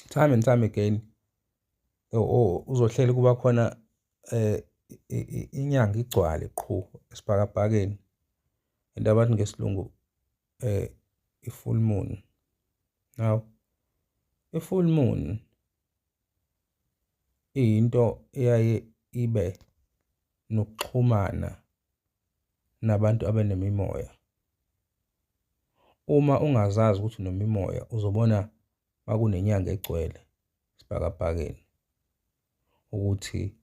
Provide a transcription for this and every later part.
Time and time again uzohleli kuba khona inyanga igcwale qhu esibhakabhakeni, into abathi ngesilungu i-full moon. Now i-full moon iyinto eyaye ibe nokuxhumana nabantu abanemimoya. Uma ungazazi ukuthi unemimoya uzobona makunenyanga egcwele esibhakabhakeni ukuthi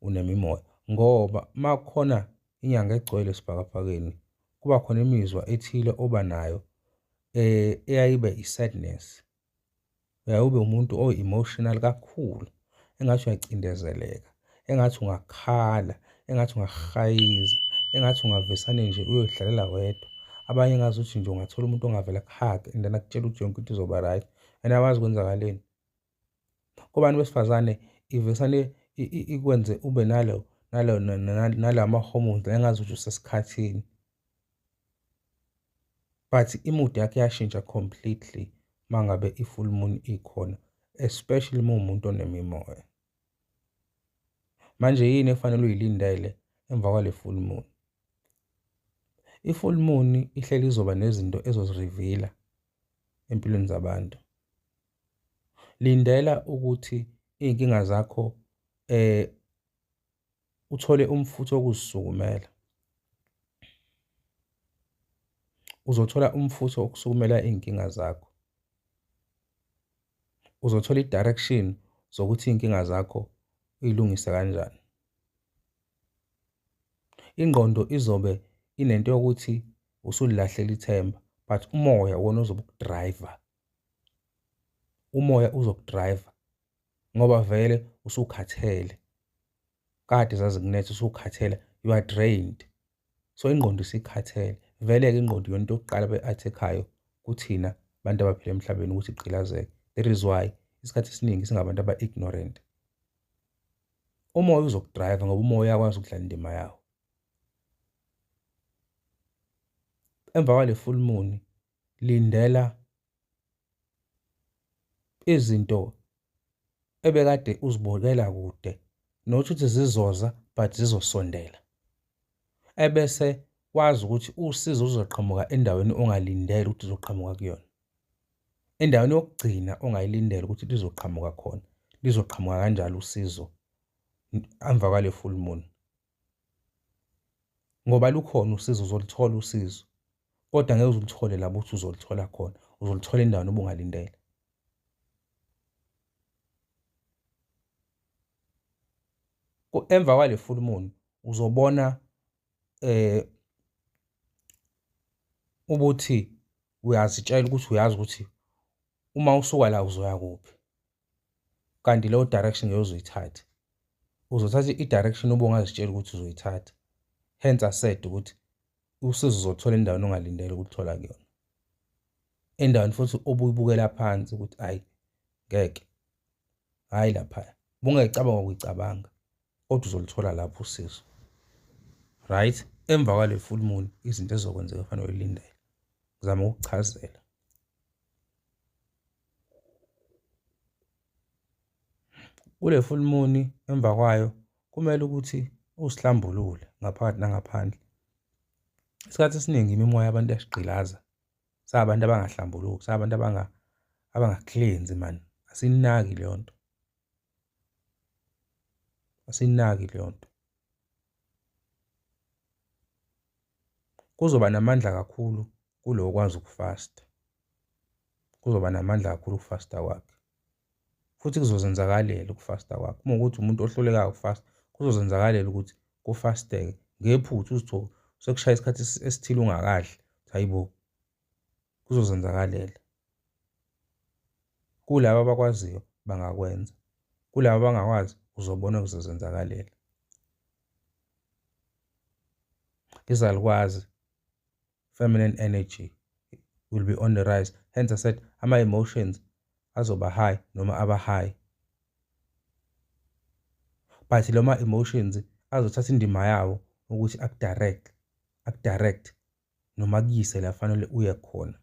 unemimoya, ngoba makukhona inyanga egcwele esibhakabhakeni kuba khona imizwa ethile oba nayo eyayibe i-sadness. Uyaye ube umuntu o-emotional kakhulu, engathi uyacindezeleka, engathi ungakhala, engathi ungahayiza, engathi ungavesane nje uyoyidlalela wedwa. Abanye ngazuthi nje ungathola umuntu ongavele akuhage and then akutshele ukuthi yonke into izoba right, and awazi kwenzakaleni. Kubantu besifazane ivesane ikwenze ube nalo nalama hormones engazuthi usesikhathini, but imood yakhe iyashintsha completely mangabe i-full moon ikhona, especially uma umuntu onemimoya. Manje yini efanele uyilindele emva kwale full moon? I-full moon ihleli izoba nezinto ezozireveala empilweni zabantu. Lindela ukuthi iy'nkinga zakho uthole umfutho wokuzisukumela. Uzothola umfutho wokusukumela iy'nkinga zakho. Uzothola i-direction zokuthi iy'nkinga zakho uyilungise kanjani. Ingqondo izobe inento yokuthi usulilahlela ithemba, but umoya wona uzobe ukudriver. Umoya uzokudriver ngoba vele usukhathele, kade zazikunetha, usukhathele, you are drained. So ingqondo isikhathele vele-ke. Ingqondo iyona into yokuqala abe-attack-ayo kuthina bantu abaphila emhlabeni ukuthi igqilazeke. That is why isikhathi esiningi singabantu aba-ignorant. Umoya uzokudrive ngoba umoya uyakwazi ukudlala indima yawo. Emva kwale full moon lindela izinto ebekade uzibukela kude, not ukuthi zizoza but zizosondela, ebese wazi ukuthi usizo luzoqhamuka endaweni ongalindele ukuthi uzoqhamuka kuyona, endaweni yokugcina ongayilindele ukuthi lizoqhamuka khona. Lizoqhamuka kanjalo usizo emva kwale full moon, ngoba lukhona usizo, uzoluthola usizo, kodwa ngeke uzuluthole lapho uthi uzoluthola khona, uzoluthola endaweni obungalindele. Emva kwale full moon uzobona ukuthi uyazitshela ukuthi uyazi ukuthi uma usuka la uzoya kuphi, kanti leyo direction ngeke uzoyithatha. Uzothatha i-direction obungazitshela ukuthi uzoyithatha. Hence I said ukuthi usizo uzothola endaweni ongalindele ukuthola kuyona, endaweni futhi obuyibukela phansi ukuthi hhayi ngeke, hhayi laphaya bungayicabanga ukuyicabanga, kodwa uzoluthola lapho usizo. Right? Emva kwale full moon izinto ezizokwenzeka kufanele uyilindele. Ngizama ukukuchazela. Kule full moon emva kwayo kumele ukuthi usihlambulule ngaphakathi nangaphandle. Isikhathi esiningi imimoya abantu iyasigqilaza, sabantu abangahlambuluki, sabantu abangacleansi man. Asinaki leyo nto, asinaki leyo nto. Kuzoba namandla kakhulu kulo okwazi ukufasta, kuzoba namandla kakhulu ukufasta kwakhe, futhi kuzozenzakalela ukufasta kwakhe. Uma ukuthi umuntu ohlulekayo ukufasta, kuzozenzakalela ukuthi kufasteke ngephutha, uzithole sekushaya isikhathi esithile ungakadli, hayibo, kuzozenzakalela. Kulabo abakwaziyo bangakwenza, kulabo abangakwazi uzobona kuzozenzakalela. Izalukwazi, feminine energy will be on the rise. Hence I said ama-emotions azoba high noma aba high, but loma emotions azothatha indima yawo ukuthi akudirect noma kuyise la fanele uye khona.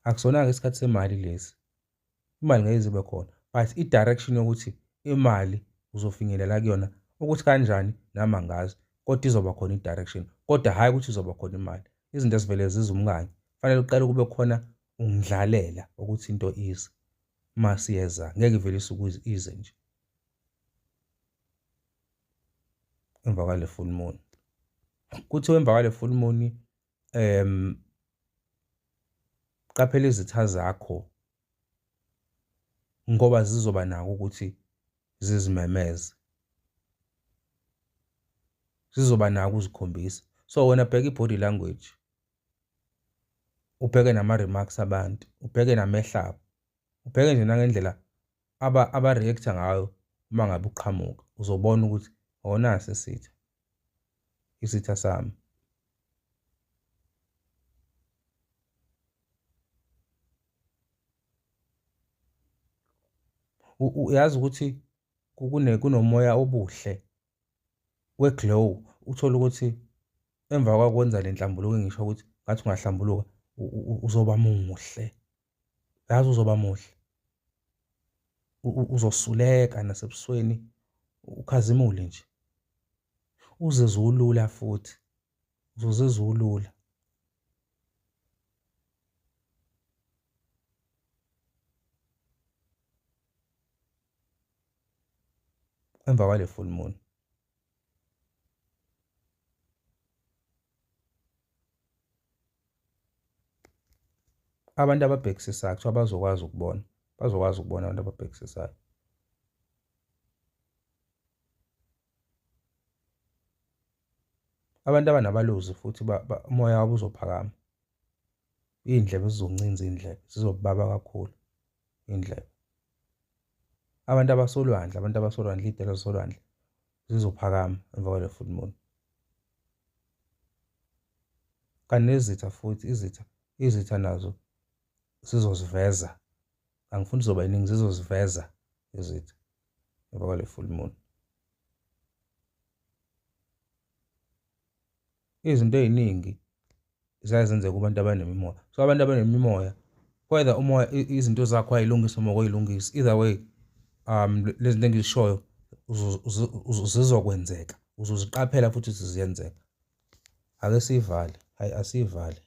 Akusona-ke isikhathi semali lesi, imali ngeke ize ibe khona but i-direction yokuthi imali uzofinyelela kuyona ukuthi kanjani nami angazi, kodwa izoba khona i-direction, kodwa hhayi ukuthi izoba khona imali. Izinto ezivele zize umkanye, kufanele kuqale kube khona ukundlalela ukuthi into ize. Uma siyeza ngeke ivele isuke ize nje. Emva kwale full moon. Kuthiwa emva kwale full moon qaphela izitha zakho ngoba zizoba nako ukuthi zizimemeze. Zizoba nako ukuzikhombisa. So wena bheka i-body language, ubheke nama-remarks abantu, ubheke namehlo abo, ubheke nje nangendlela aba-react-a ngayo uma ngabe uqhamuka, uzobona ukuthi oh nasi isitha, isitha sami. Uyazi ukuthi kunomoya obuhle we-glow, uthole ukuthi emva kwakwenza le nhlambuluko engisho ukuthi ngathi ungahlambuluka uzoba muhle, yazi uzoba muhle, uzosuleka nasebusweni ukhazimule nje, uzizwe ulula futhi, uzozizwa ulula. Emva kwale full moon. Abantu ababhekisisayo kuthiwa bazokwazi ukubona, bazokwazi ukubona abantu ababhekisisayo. Abantu abanabalozi futhi umoya wabo uzophakama. Iy'ndlebe zizoncinza iy'ndlebe, zizobaba kakhulu iy'ndlebe. Abantu abasolwandle, abantu abasolwandle, iy'dalwa zasolwandle zizophakama emva kwale full moon. Kanti nezitha futhi, izitha, izitha nazo zizoziveza. Angifuni zizoba yiningi, zizoziveza izitha emva kwale full moon. Izinto ey'ningi ziyaye zenzeke kubantu abanemimoya. So abantu abanemimoya, whether umoya izinto zakho wayilungisa noma awukayilungisi, either way lezi zinto engizishoyo zizokwenzeka, uzoziqaphela futhi ukuthi ziyenzeka. Ake siyivale, hhayi asiyivale.